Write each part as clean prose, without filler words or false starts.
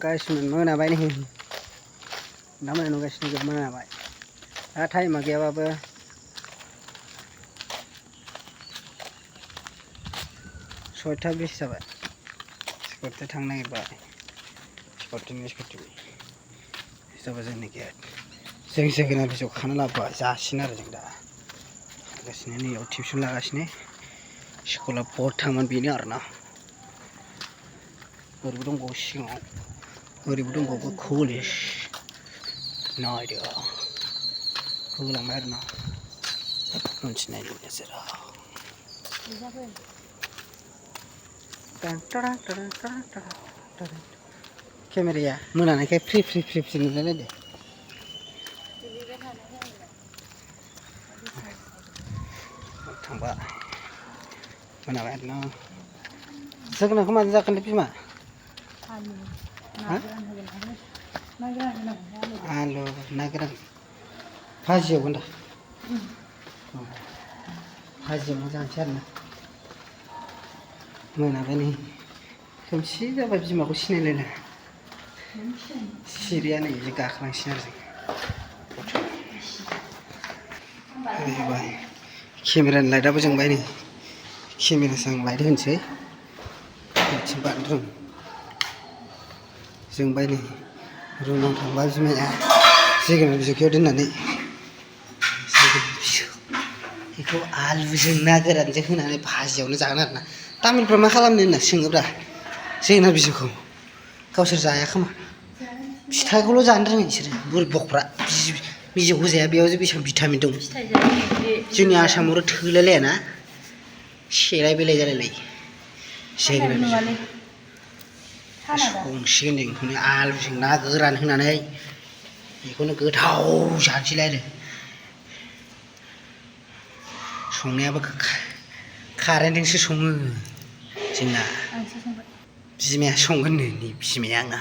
गासिनो मोनाबाय नै दा मोनानो गासिनो जोब मोनाबाय दा टाइमा गैयाबाबो सयथा 20 जाबाय स्कुटि थांनो नागिरबाय स्कुटि जाबाय जोंनि गेट जों जोगोनार बिजौ खाना लाबोबाय जासिनो आरो जों दा थांगासिनो नैयाव टिउसन लागासिनो स्कुला बर्थमान बेनो आरोना ओरैबो दंबावो सिगाङाव ओरैबो दंबावो कलेज नायदो होलांबाय आरोना मोनथिनायनि गेजेराव केमेराया मोनानायखाय फ्रि नुलायलायदो थांबाय मोनाबाय आरोना जोगोनारखौ माजों जागोनलै बिमा आलु ना गोरान भाजि एवगोन दा भाजि एवना जानोसै आरोना मोनाबाय नै खोमसि जाबाय बिमाखौ सिनायलायला सिरिया नै बिदि गाखोलांसिन आरो जों फैबाय केमेरानि लाइटआबो जोंबाय नै केमेराजों लाइट होनोसै बिथिं बाथरुम जोंबाय नै रुमाव थांबा बिमाया जोगोनार बिजौखौ दोननानै जोगोनार बिजौ बेखौ आलुजों ना गोरानजों होनानै भाजियावनो जागोन आरोना तामिलफ्रा मा खालामनो होनना सोङोब्रा जोगोनार बिजौखौ गावसोर जाया खोमा फिथाइखौल' जानो रोङो बिसोरो बुरबकफ्रा बिजौखौ जाया बेयाव बेसेबां भिटामिन दं जोंनि आसामावथ' थोलायलायाना सेलाय बेलाय जालायलायो जोगोनार बिजौ संसिगोन जों बेखौनो आलुजों ना गोरान होनानै बेखौनो गोथाव जानोसैलाय आरो संनायाबो कारेन्टजोंसो सङो जोंना बिमाया संगोन नै बिमाया आंना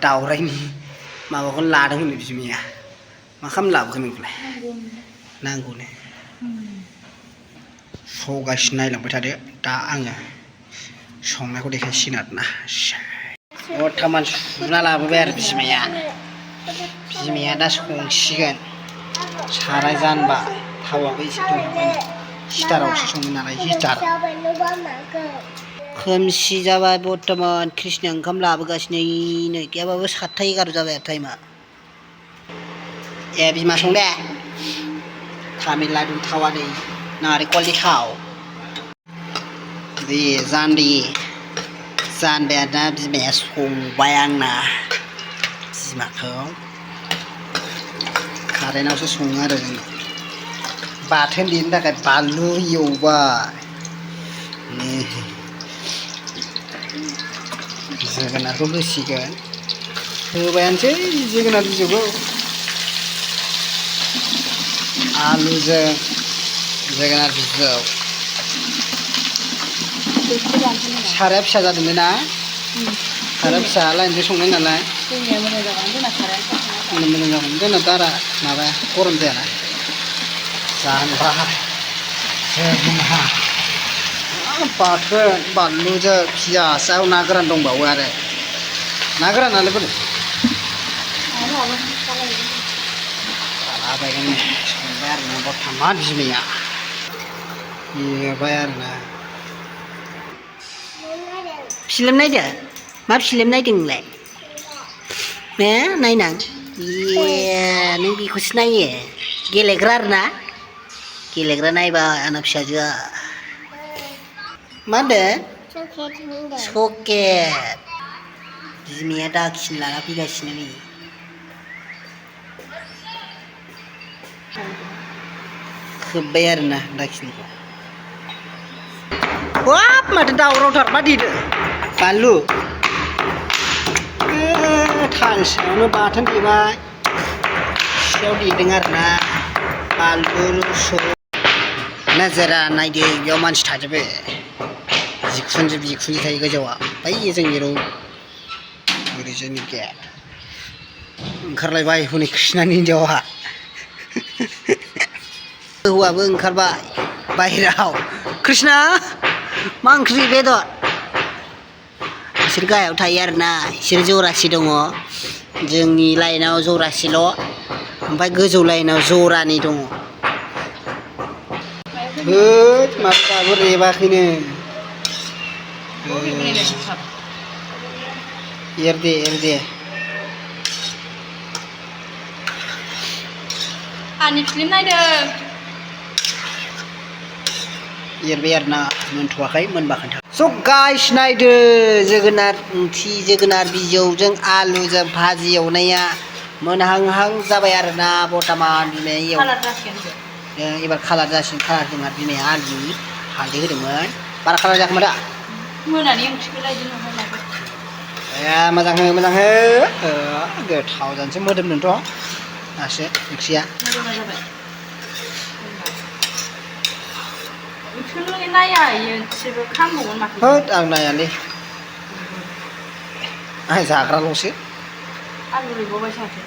दाउराइनि माबाखौनो लादोंमोन बिमाया मा खालामनो लाबोखो नोंखौलाय नांगौनो सगासिनो नायलांबाय थादो दा आङो संनायखौ देखायसिगोन आरोना बर्थमान सुना लाबोबाय आरो बिमाया दा संसिगोन साराय जानबाय थावाबो एसे दुंबाय हिटारावसो सङो नालाय हिटार खोमसि जाबाय बर्थमान कृष्णया ओंखाम लाबोगासिनो नै गैयाबाबो 7:00 11:00 जाबाय टाइमा ए बिमा संदे तामिलनाडु थावा दै नारेंखलनि थाव दे जानबाय आरोना बिमाया संबाय आंना बिमाखौ कारेन्टआवसो सङो आरो जों बाथोन देनो थाखाय बानलु एवबाय जोगोनारखौ होसिगोन होबायानोसै जोगोनार बिजौखौ आलुजों जोगोनार बिजौ साराया फिसा जादोंलै ना साराया फिसा लाइनजों संनाय नालाय मोजां जागोन जोंना बारा माबाया गरम जायाना जानोबा जोगोनार बाथोन बानलुजों पियासाव ना गोरान दंबावो आरो ना गोरानालाय बोरै लाबायगोन संबाय आरोना बर्थमान बिमाया एवबाय आरोना फिल्म नायदो मा फिल्म नायदों नोंलाय नायनां नों बेखौसो नायो गेलेग्रा आरोना गेलेग्रा नायबाय आंना फिसाजोआ मा होनदों सकेट बिमाया दाखिनि लाना फैगासिनो नै खोब्बाय आरोना दाखिनिखौ बाब माथो दावरावथार मा देदो बानलु थांसेयावनो बाथोन देबाय सियाव देदों आरोना बानलु रुसुन नोजोरा नायदो बेयाव मानसि थाजोबो बिखुनजो थायो गोजौआव बै जोंनि रुम ओरैजायनि गेट ओंखारलायबाय हनै कृष्णानि हिन्जावहा हौवाबो ओंखारबाय बाहेराव कृष्णा मा ओंख्रि बेदर बिसोर गाहायाव थायो आरोना बिसोर जरासे दङ जोंनि लाइनाव जरासेल' ओमफ्राय गोजौ लाइनाव जरानै दङ होद माथो दाबो रेबाखैनो एर दे आंनि फिल्म नायदों एरबाय आरोना मोनथ'वाखै मोनबा खोन्था स' गाइस नायदो जोगोनार ओंख्रि जोगोनार बिजौजों आलुजों भाजि एवनाया मोनहांहां जाबाय आरोना बर्थमान बिमाया कालार जासिगोन एबार कालार जासिगोन कालार होदोंमोन बिमाया आलुनि हालदै होदोंमोन बारा कालार जायाखैमोन दा मोनानि ओंख्रिखौ लायदो नोंहा लायदो मोजां हो गोथाव जानोसै मोदोमदोंथ' दासो ओंख्रिया मोदोमा जाबाय ओंख्रिखौल' नाया एसेबो खामबावगोन माथो होद आं नायालै आं जाग्राल'सो आलु रुइबावबाय साथो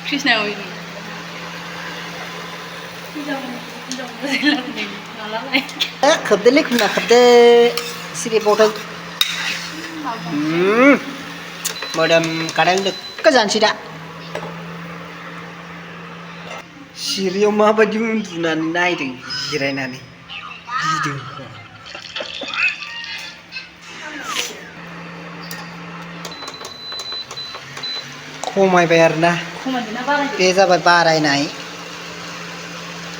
कृष्णा उइनि खोबदोलै खुना खोबदो सिरि बावदों मोदोमखादों दोक्को जानोसै दा सिरियाव माबायदि उन्दुनानै नायदों जिरायनानै गिदों खमायबाय आरोना बे जाबाय बारायनाय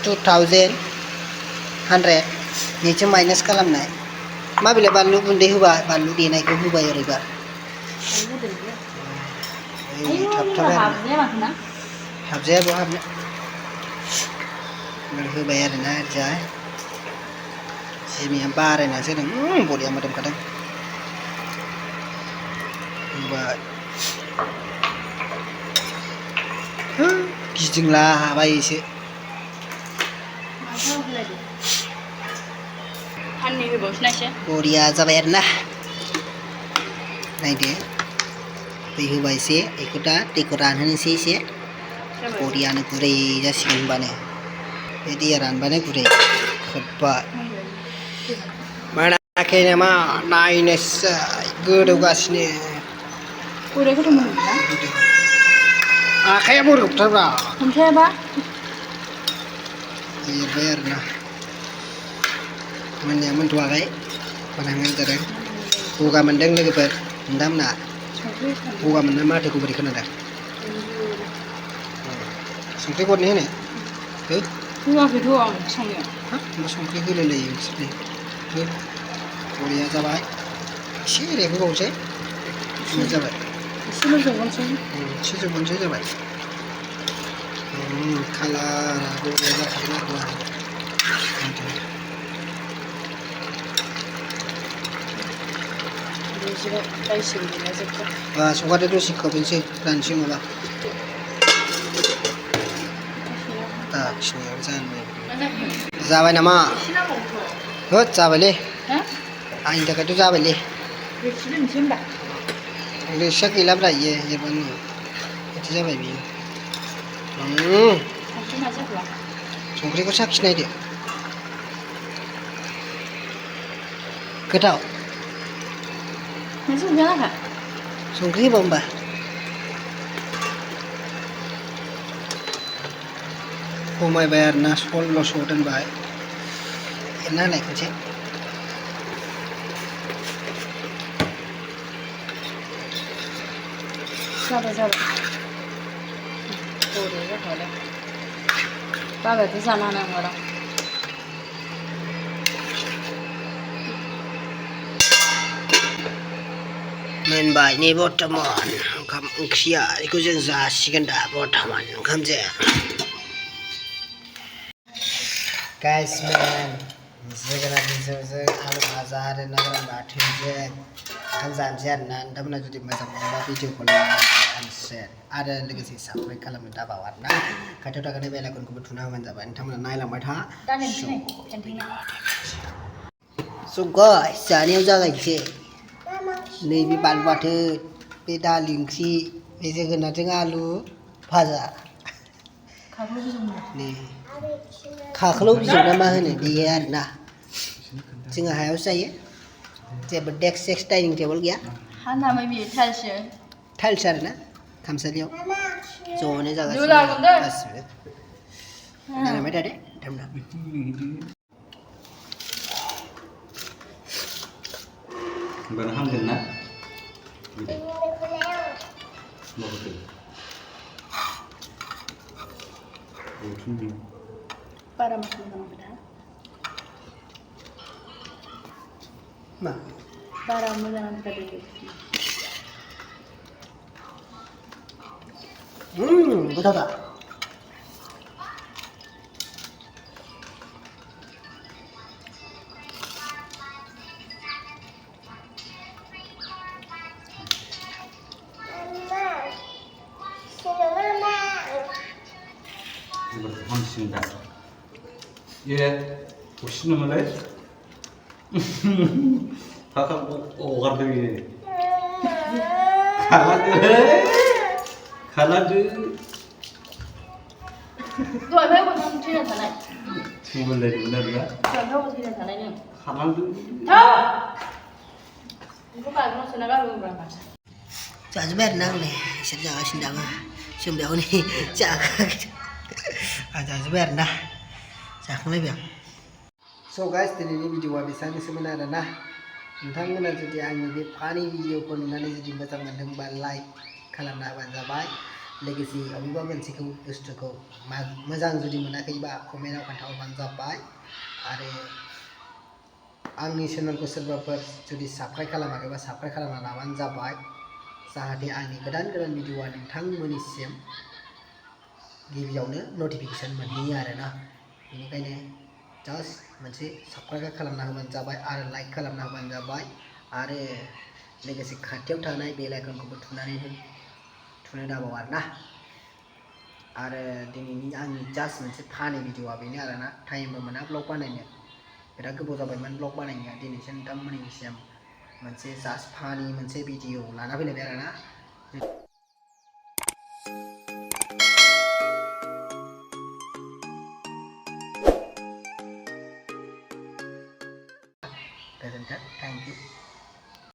2100 निसो माइनास खालामनाय माबेलाय बानलु गुन्दै होबाय बानलु देनायखौ होबाय ओरैबा हाबजाया बेयाव हाबनो होबाय आरोना ओरैजा जिमाया बारायनासो होदों बरिया मोदोमखादों होबाय गिदिंला बायोसो बरिया जाबाय आरोना नायदो दै होबाय एसे बेखौ दा दैखौ रानहोनोसै एसे बरियानो गुरै जासिगोन होनबानो बे दैया रानबानो गुरै खोब्बाय मोनाखै नामा नायनोसै गोदौगासिनो आखाइया बोरैबथारब्रा हमथायाबा एरबाय आरोना मोननाया मोनथ'वाखै मोनहांहां जादों गगा मोनदों लोगोफोर नोंथांमोना गगा मोनना माथोखौ बोरै खोनादों संख्रि गरनै होनो होआखैथ' आं संनायाव होमबा संख्रि होलायलायो बिसोरनो बरिया जाबाय एसे रेबहोबावनोसै जाबाय एसेल' जबनोसै एसे जबनोसै जाबाय कालारा बरिया जाखादों आरोना संगादो दसे खोबनोसै रानसै माबा दाखिनियाव जाबाय नामा होद जाबायलै आंनि थाखायथ' जाबायलै रोसिया गैलाब्रा इयो एरबानो बिदि जाबाय बियो संख्रिखौ साखिनायदो गोथाव संख्रि होबा होमबा खमायबाय आरोना 16 दोनबाय एरना होनाय खनसे बाबायाथ' जानो हानाय नंला मोनबाय नै बर्थमान ओंखाम ओंख्रिया बेखौ जों जासिगोन दा बर्थमान ओंखामजों गाइस मैन जोगोनार बिजौजों आलु भाजा आरो ना गोरान बाथोनजों ओंखाम जानोसै आरोना नोंथांमोना जुदि मोजां मोनोबा भिडिअखौ लाइक एन्ड शेयार आरो लोगोसे साबस्क्राइब खालामनो दाबाव आरोना खाथियाव थाखानाय बेल आइकनखौबो थुना होबानो जाबाय नोंथांमोना नायलांबाय था स' गाइस जानायाव जागायनोसै नैबे बानलु बाथोन बे दालि ओंख्रि बे जोगोनारजों आलु भाजा नै खाख्लौ बिजौ ना मा होनो बेयो आरोना जोंहा हायावसो जायो जेबो डेस्क सेक्स डाइनिं टेबोल गैया हाना माबि थालसो टाइल्स आरोना खामसालियाव ज'नो जागासिनो दुला गुन्दै गासिबो नायलांबाय थादो थामना होनबानो हामगोन ना बारा माखौ मोजां मा बारा मोजां नांथारदो गोथावदा हामसिन दा ए हरसिन नामालाय थाखा हगारदों बेयो खालामदो दहाय बथाम थैना थानाय थैबोलायदोंमोन आरोना दहाय थैना थानाय नों खालामदो बेखौ बाथरुमाव सोना गारबोब्रा माथो जाजोब्बाय आरोना आंलाय इसोर जागासिनो दाबो जों बेयाव नै जाखांबाय आं जाजोब्बाय आरोना जाखांलायबाय आं स' गाइस दिनैनि भिडिअआ बेसेबांसोमोन आरोना नोंथांमोना जुदि आंनि बे फानि भिडिअखौ नुनानै जुदि मोजां मोनदोंबा लाइक खालामना होबानो जाबाय लोगोसे अबेबा मोनसेखौ बुस्थुखौ मोजां जुदि मोनाखैबा कमेन्टआव खोन्थाहरबानो जाबाय आरो आंनि चेनेलखौ सोरबाफोर जुदि साबस्क्राइब खालामाखैबा साबस्क्राइब खालामना लाबानो जाबाय जाहाथे आंनि गोदान गोदान भिडिअआ नोंथांमोननिसिम गिबियावनो नटिफिकेसन मोनहैयो आरोना बेनिखायनो जास्ट मोनसे साबस्क्राइब खालामना होबानो जाबाय आरो लाइक खालामना होबानो जाबाय आरो लोगोसे खाथियाव थानाय बेल आइकनखौबो थुनो दाबाव आरोना आरो दिनैनि आंनि जास्ट मोनसे फानि भिडिअआ बेनो आरोना टाइमबो मोना ब्लग बानायनो बिराद गोबाव जाबायमोन ब्लग बानायनाया दिनैसो नोंथांमोननिसिम मोनसे जास्ट फानि मोनसे भिडिअ लाना फैलायबाय आरोना गोजोन्थों थेंक इउ